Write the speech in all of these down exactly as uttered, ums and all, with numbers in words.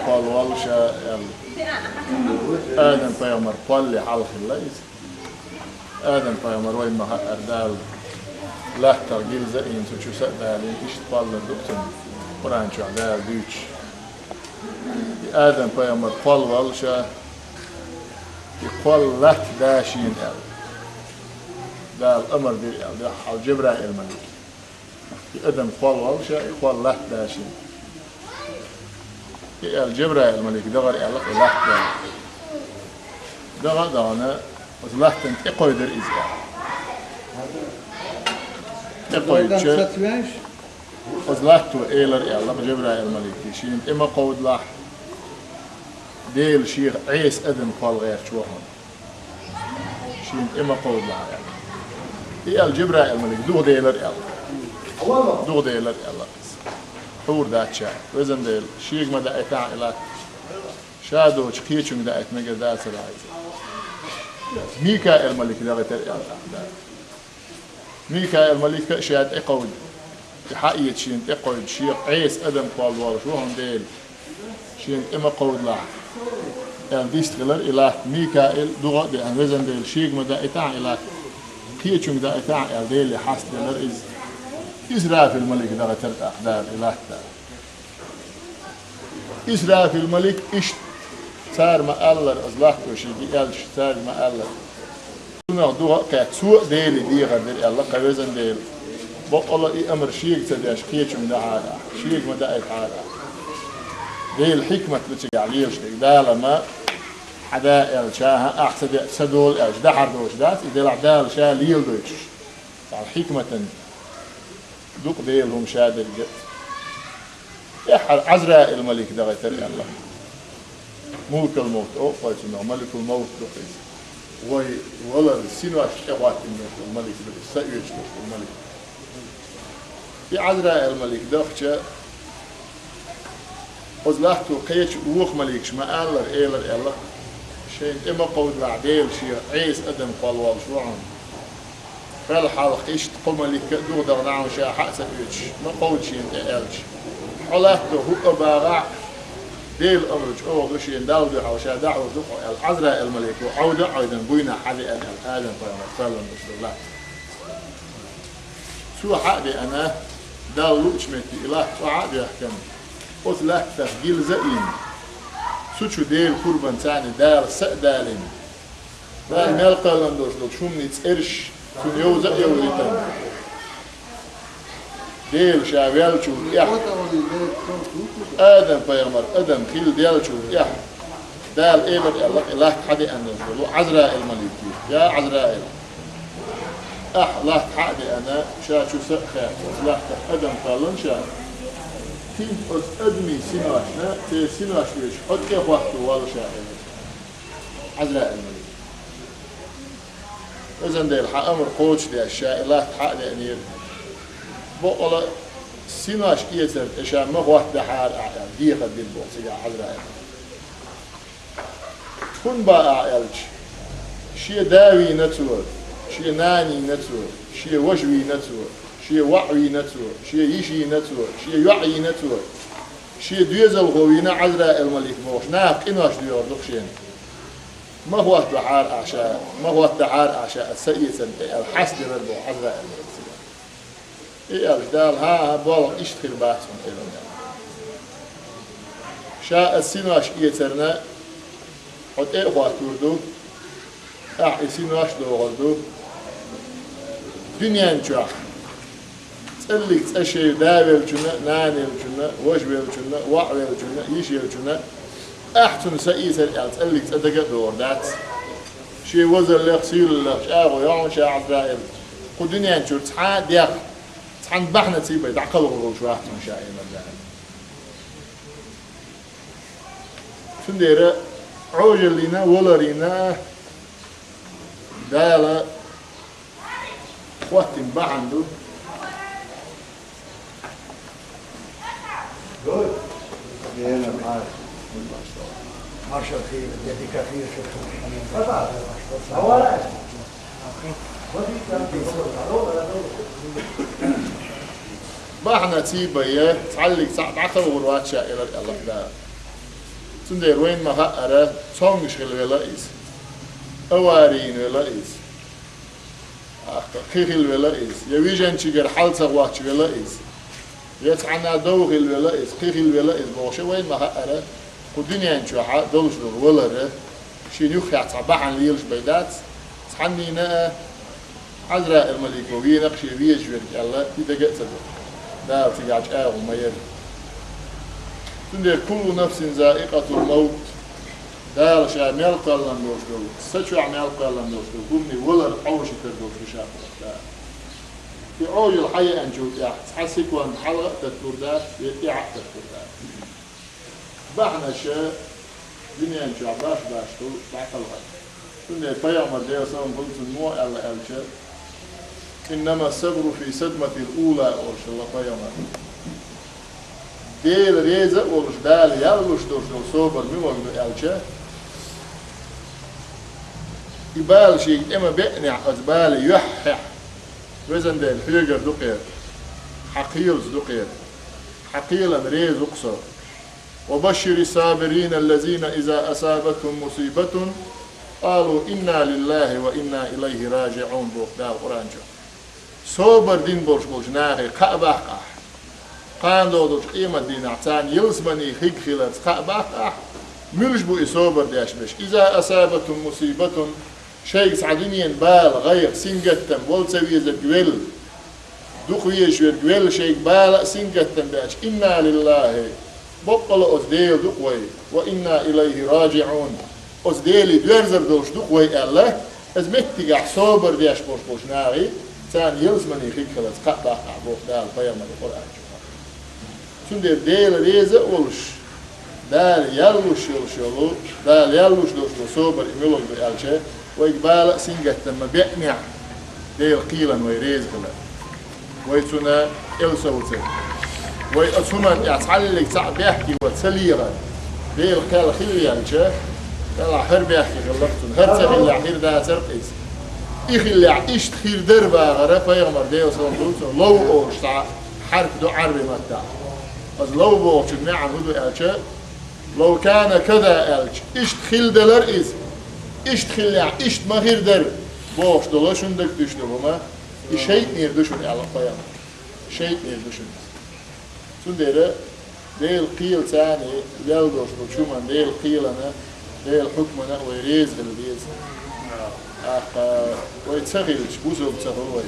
Кхолла волу ша аьлла. Адам-пайхамар кхоллале хьалха хилла иза. Адам-пайхамар вайна ма-хаъара Дала латтах гилза а йина, цу чу са а далийна, иштта кхоллар ду-кх цунна, Къуръан чохь Дала дуьйцуш. И Адам-пайхамар кхолла волу ша, и кхолла латта да шена аьлла. Дала амар дира аьлла, дуьххьал Жабраил-малик. И адам кхолла волу ша, и кхолла латта да шена. И аьлла, Жабраил-малик дахара аьлла, и латта да. Даха а дахана, оцу латтана тӀекхойдира иза аьлла. ТӀекхойдича, оцу латто элира аьлла Жабраил-малике, шена тӀе ма кховдалахь, Дела шех Ӏеса адам кхолла гӀерташ ву хьуна. Шена тӀе ма кховдалахь аьлла. И аьлла Жабраил-малик духаделира аьлла. Духаделира аьлла иза. Хьур дац ша. Везан Дела, шега ма даийтахь и латта. Ша доцчу кхечуьнга даийта мегар дацара иза. Микаил-малик дахийтира аьлла тӀаккха Дала. Микаил-малик а ша тӀекховда. И хьаэца шена тӀекхойда, шех Ӏеса адам кхолла волуш ву хьуна Дела. Шена тӀе ма кховдалахь, аьлла дистхилира и латта. Микаил духа а деана, везан Дела, шега ма даийтахь и латта, кхечуьнга даийтахь, аьлла Деле хьастаделира иза. Исрафил-малик дахийтира тӀаккха Дала и латта. Исрафил-малик иштта цара ма-аллара, оцу латто шега и аьлча, цаьрга ма-аллара. Цунах духа а кхетта, цо а Деле дехар дира аьлла, кхин везан Дела, баккъала и амар шега ца деш, кхечуьнга дахьара ахь, шега ма даийтахьара ахь. Делан хьикмат ду цигахь лелаш дерг. Дала ма хьан да аьлча, хьан ахь ца де, ца долу аьлча, дахьар долуш дац, и делахь Дала ша леладойтуш. Цхьана хьикматан дукха Делан хӀума ша дерг а. ТӀаьххьара Ӏазраил-малик дахийтира аьлла. Мулкал-мовт олу вай цунах, маликул-мовт ду иза. Вай валар синош тӀехӀоттийна долуш долу малик ду иза, са оьцуш долуш долу малик. И Ӏазраил-малик дахча, оцу латто кхечу вукху маликаша ма-аллара, элира аьлла, шена тӀе ма кховдалахь, Дела шех Ӏеса адам кхолла волуш ву хьуна. Хьол хьалха иштта кхо малик а духадахана хьуна ша хьа а ца оьцуш, ма кховда шена тӀе аьлча. Хьо латто хӀуъа а багӀахь, Делан амру чӀогӀа ду шена, Далла дуьхьал ша дӀахьур ду хьо аьлла, Ӏазраил-малико Ӏовда а Ӏовдина буйнахь хьа деана аьлла, Адам-пайхамар саллам беш долу латта. Цо хьа а деана, Далла луучу метте и латта цӀахь а доьхкина, оцу латтах гилза а йина, цу чу Делан пурбанца Дала са а далийна, Дала мел кхоьллина долуш долчу хӀуманийн цӀераш цунна йовза а йовзийтина, Дела ша ваьллачул тӀаьхьа Адам-пайхамар адам хилла даьллачул тӀаьхьа Дала элира аьлла, и латта хьа деана долуш долу Ӏазраил-малике: «Я Ӏазраил, ахь латта хьа а деана, ша чу са а хаьттина, оцу латтах адам кхоьллина ша. ХӀинца оцу адамийн синошна, церан синош оьцуш, хьо тӀе а хӀотто волла ша», — элира Ӏазраил-малик. Везан Дела, хьан амр кхочушдеш, ша и латта хьа а деанера. Бакъала синош эцар тӀе ша ма хӀоттадахьара ахь аьлла, дехар дина боху цигахь Ӏазраил. ХӀунда боху ахь аьлча, шен да вийна цо, шен нана йийна цо, шен важа вийна цо, шен воӀ вийна цо, шен йиша йийна цо, шен йоӀ йийна цо, шен доьзалхо вийна Ӏазраил-малик бохуш, наха къинош доьхур ду-кх шена. Ма хӀоттадахьара ахь ша, ма хӀоттадахьара ахь ша аса са эцарна тӀе аьлла, хьастаделира боху Ӏазраил-малик цигахь. И аьлча Дала: «ХӀан-хӀа, болх иштта хир бац хьуна», — элира. «Ша аса синош эцарна хьо тӀе а хӀоттор ду, ахь и синош а дохур ду. Дуьнен чохь цӀаллиг цӀа шен да веллачунна, нана еллачунна, важа веллачунна, воӀ веллачунна, йиша еллачунна, ахь цунна са эцар аьлла цӀаллиг цӀа дага а догӀур дац. Шен возаллех, сийлаллех чӀагӀо йо хьуна ша, Ӏазраил. Кху дуьнен чуьра цхьа а дегӀ, цхьана бахьанаций бен дӀакхалхур волуш вац хьуна ша», — элира Дала. Цундела Ӏожаллина, валарина Дала хӀоттийна бахьана ду. Бахьанаций бен цхьаллиг цхьаъ дӀакхалхур вац ша, элира аьлла Дала. Цундела вайна ма хаъара, цомгаш хила вела иза, аварийна вела иза, ахка кхин хила вела иза, я вижанчигара хьал ца гӀотташ вела иза, я цхьанна дов хила вела иза, кхин хила вела иза бохуша вайна ма хаъара, кху дуьнен чохьа долуш долу валара шена юххехь цхьа бахьана лелаш бен дац, цхьаннина а Ӏазраил малико венакх шен везаш верг аьлла, и дага а ца до. Дала цигахь чӀагӀо ма яра. Цундела: «Куллу нафсин заикъатул маут». Дала ша мел кхоьллина долуш долу, са чохь мел кхоьллина долуш долу хӀуманийн валар Ӏовшийтар долуш ду ша боху Дала. И Ӏожалла хьан еанчул тӀаьхьа цхьа секунд хьалха а таттур дац, я тӀаьхьа а таттур дац. Бахьанаша дуьнен чохь баш-баш долу дӀакхалхар. Цундела пайхамар, Делан салам хуьлда цунна, муха аьлла аьлча: «Иннама сабру фи садматил ула», — олуш хилла пайхамар. Дела реза а волуш, Дала ял луш долуш долу собар муьлхарг ду аьлча, и бала шега тӀе ма беънехь, оцу бала юьххьехь: «Везан Дела, хьоьгара ду-кх и, хьан кхелаца ду-кх и, хьан кхелана реза ву-кх со». «Ва башшири сабирина, аллазина иза асабатхум мусибатун, къалу: инна лиллахи ва инна илайхи ражиӀун», — боху Дала Къуръан чохь. Собар дина болуш болчу нахе кхаъ баккха ахь. Кхана догӀу долчу къематдийнахь царна ялсамани хиг хиларца кхаъ баккха ахь. Муьлш бу и собар деш берш? «Иза асабатхум мусибатун», шайга цхьа дуьненан бала, гӀайгӀа, сингаттам, вала ца везарг велла, дукха везаш верг велла, шайга бала а, сингаттам баьча: «Инна лиллахи», баккъала оцу Дела ду-кх вай, «ва инна илайхи ражиӀун», оцу Деле доьрзур долуш ду-кх вай аьлла, иза меттигехь собар деш болуш болчу нахе, царна ялсамани хиг хиларца кхаъ баккха ахь, боху Дала пайхамаре Къуръан чохь. Цундела Дела реза а волуш, Дала ял луш йолуш йолу, Дала ял луш долуш долу собар и муьлхарг ду аьлча, вайга бала а, сингаттам ма беънехь, Делан кхелана вай реза хила. Вай цунна кӀел ца вуьтур. Вай оцу хӀуманна тӀехь цхьаллиг цхьаъ бехке ван ца лехар. Делан кхел хилла яьлча, делахь хӀара бехке хилла-кх цунна. ХӀара ца хиллехь, хир дацара-кх иза. И хиллехь, иштта хир дара бахара пайхамар, Делан салам хуьлда цунна, лав олуш цхьа хьарф ду Ӏарбийн маттахь. Аса лав бохучун маьӀна хӀун ду аьлча: «Лав кана каза», — аьлча, иштта хилла далар иза. Иштта хиллехь, иштта ма хир дара бохуш долу шун дага туьйсуш долу хӀума, и шайтӀанера ду шуна аьлла пайхамар. ШайтӀанера ду шуна. Цундела Делан кхелаца а, вел долуш долчу хӀуманна, Делан кхелана, Делан хьукмана а вай реза хила деза. ТӀаккха вай ца хилча, бусалба ца хуьлу вай.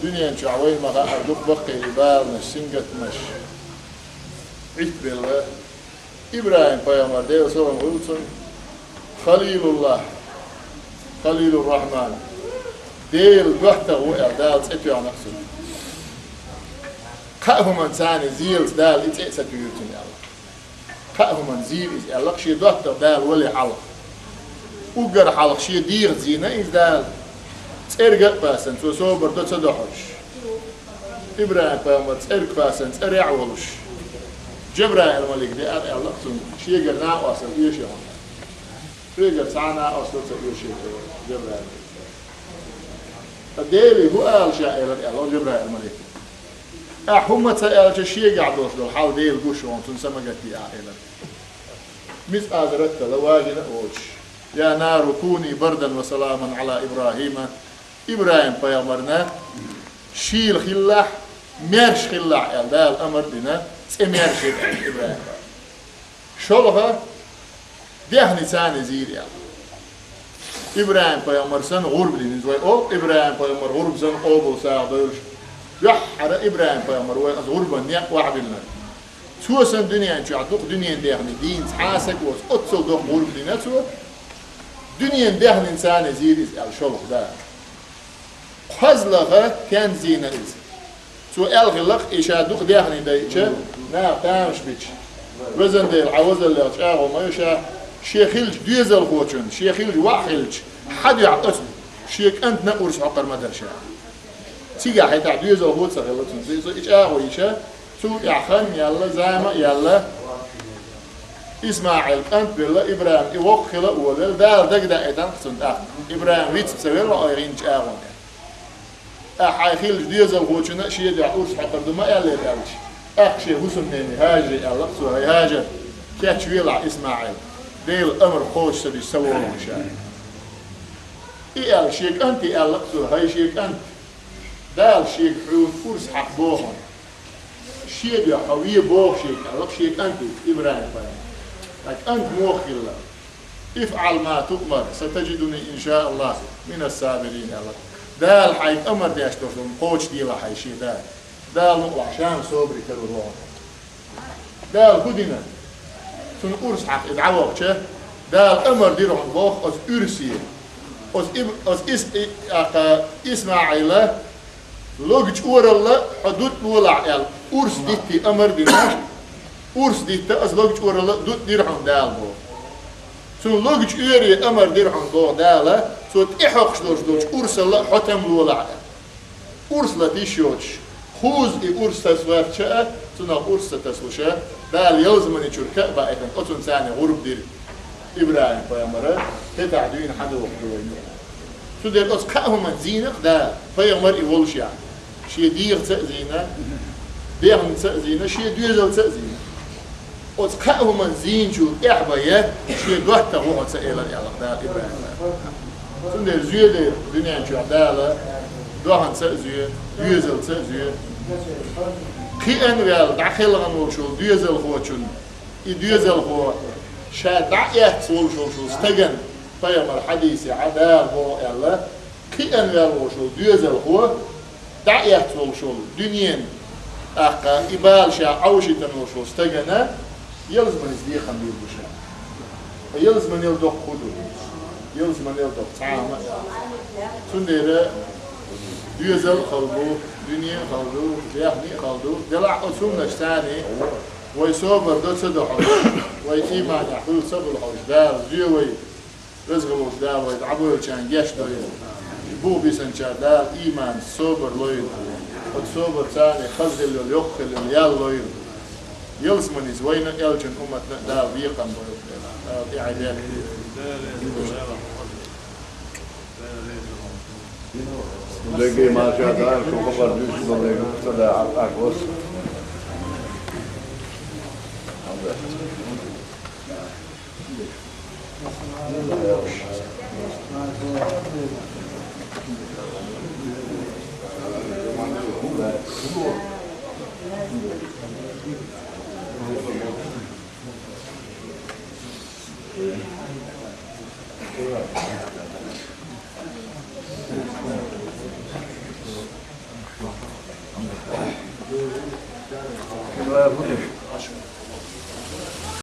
Дуьнен чохь вайна ма хаъара дукха баккхий баланаш, сингаттамаш Ӏиттабелла. ИбрахӀим-пайхамар, Делан салам хуьлда цунна, Халилуллах, Халилур-Рахьман, Делан доттагӀа ву аьлла, Дала цӀе тоьхна-кх цунна. Кхаа хӀуманца а зелаца Дала и цӀе а ца туьйхира цунна аьлла. Кхаа хӀуманна зийра иза аьлла-кх, шен доттагӀа Дала вале хьалха. Уггар хьалха шен дегӀаца зийна иза Дала, цӀерга а кхоьссина, цо собар до ца до хьожуш. ИбрахӀим-пайхамар цӀерга кхоьссина, цӀерехь а волуш, Жабраил-малик деара аьлла-кх цунна, шегара накъостал оьший хьуна. Хьоьгара цхьа а накъостал ца оьший хьуна, Жабраил-малик. Ткъа Деле хӀун ала ша элира аьлла Жабраил-малико. Ахьа хӀумма ца аьлча, шегахь долуш долу хьал Дела гуш ву хьуна, цунна са ма гатде ахьа элира. Мискъал зарратал важийна а воцуш: «Я нару куни бардан ва саламан Ӏала ИбрахӀима». ИбрахӀим-пайхамарна шийла хилалахь, маьрша хилалахь аьлла, Дала амар а дина, цӀе маьрша хила аьлла ИбрахӀим-пайхамарна. ШолгӀа даьхница а зийра аьлла. ИбрахӀим-пайхамар санна гӀурба дина иза, вай олу ИбрахӀим-пайхамар гӀурба санна къобал сагӀа девлла. Юьххьара ИбрахӀим-пайхамар вай аса гӀурбан некъ охьабиллина. Цо санна дуьнен чохь дукха дуьненан даьхни дийна цхьа а саг воцуш, оццул доккха гӀурба дина цо, дуьненан даьхница а зийра иза аьлла шолгӀа Дала. КхозлагӀа тензийна иза. Цо аьлла хилла-кх, и ша дукха даьхни дайча, наха тамаш бича: «Везан Дела, хьан вазаллех чӀагӀо ма йо ша, шен хиллачу доьзалхочун, шен хиллачу воӀ хиллачу, хьан дуьхьа оцу шен кӀантана урс хьокхур ма дара ша». Цигахь хӀетахь доьзалхо а ца хилла цуьнца. Иза и чӀагӀо йича, цул тӀаьхьа хан а яьлла, зама а яьлла, ИсмаӀил кӀант а велла, ИбрахӀим и воккха хила а волавелла, Дала дагадаийтина-кх цунна тӀаккха. ИбрахӀим виц а ца велла хьо и гӀин чӀагӀонехь. Ахьа хьайн хиллачу доьзалхочунна а шен дуьхьа урс хьокхур ду ма аьллера аьлча, тӀаккха шен хӀусамнене ХӀажаре аьлла-кх цо: «ХӀай ХӀажар, Кечвелахь, ИсмаӀил, Делан амар кхочуш ца дича, ца волавелла ша. И аьлла, шен кӀанте аьлла-кх цо: «ХӀай шен кӀант, Дала шега хьуна урс хьакха боху хьуна. Шен дуьхьа хьо ве боху шега», — аьлла-кх шен кӀанте, ИбрахӀим-пайхамара. Ткъа кӀант муха хилла: «افعل ما تؤمر ستجدني إن شاء الله من الصابرين», — аьлла. Дала хьайга амар деш долчунна кхочушделахь хьайн шен Дала. Дала мукъалахь, ша-м собаре карор ву хьуна. Дала хӀун дина? Цунна урс хьакха и дӀавахча, Дала амар дира хьуна боху оцу урсе. Оцу Иб-, оцу Ис-, и, аьлла, ИсмаӀила логачу оралла хьо дутӀа лолахь аьлла, урс дитте амар дина. Урс дитта оцу логачу оралла дутӀа дира хьуна Дала боху. Цунна логачу оьре амар дира хьуна боху Дала, цо тӀехьокхуш долуш долчу урсалла хьо там лолахь аьлла. Урс лата йиш йоцуш, кхузза и урс тасаваьлча а, цунах урс ца тасалуш а, Дала ялсамани чуьра ка а баийтина, оцунна царна гӀурба дира ИбрахӀим-пайхамара, хӀетахь дуьйна хьан доху ду вайна. Цундела оцу кхаа хӀуманна зийна-кх Дала, пайхамар и волушехь, шен дегӀаца а зийна, бехнаца а зийна, шен доьзалца а зийна. Оцу кхаа хӀуманна зийначул тӀаьхьа бен шен доттагӀа ву хьо ца элира аьлла-кх Дала ИбрахӀима. Цундела зоьде дуьнен чохь Дала доханца а зоь, доьзалца а зоь. Кхиъна ваьлла дӀакхелхина волуш волу доьзалхочунна, и доьзалхо ша дӀа а эцна волуш волчу стагана, пайхамар хьадисехь Дала боху аьлла, кхиъна ваьлла волуш волу доьзалхо, дӀа а эцна волуш волу дуьненан, тӀаккха и бала ша Ӏовшийтина волуш волу стагана ялсаманис декхам бийр бу ша. Ткъа ялсаманел доккха хӀун ду? Ялсаманел доккха цхьа а хӀума а. Цундела доьзал а хала бу, дуьне а хала ду, бехне а хала ду. Делахь оцу хӀуманаш царний вай собар до ца до хьуна, вай ийманехь хуьлу ца хуьлу хьуна, Дала зоь вай. Веза волчу Дала вай дӀабойлучарна гечдойла. Бух бисинчарна Дала ийман, собар лойла. Оцу собар царна хаза хила йолу, йоккха хила йолу ял лойла. Ялсаманис вайна а, элчан умматна а Дала бекхам бойла. Дала тӀаьхье дерг. Дерриге марша Дала, шу хабар дуьйцуш долу дерг ца да, Ӏа, Ӏа, гос.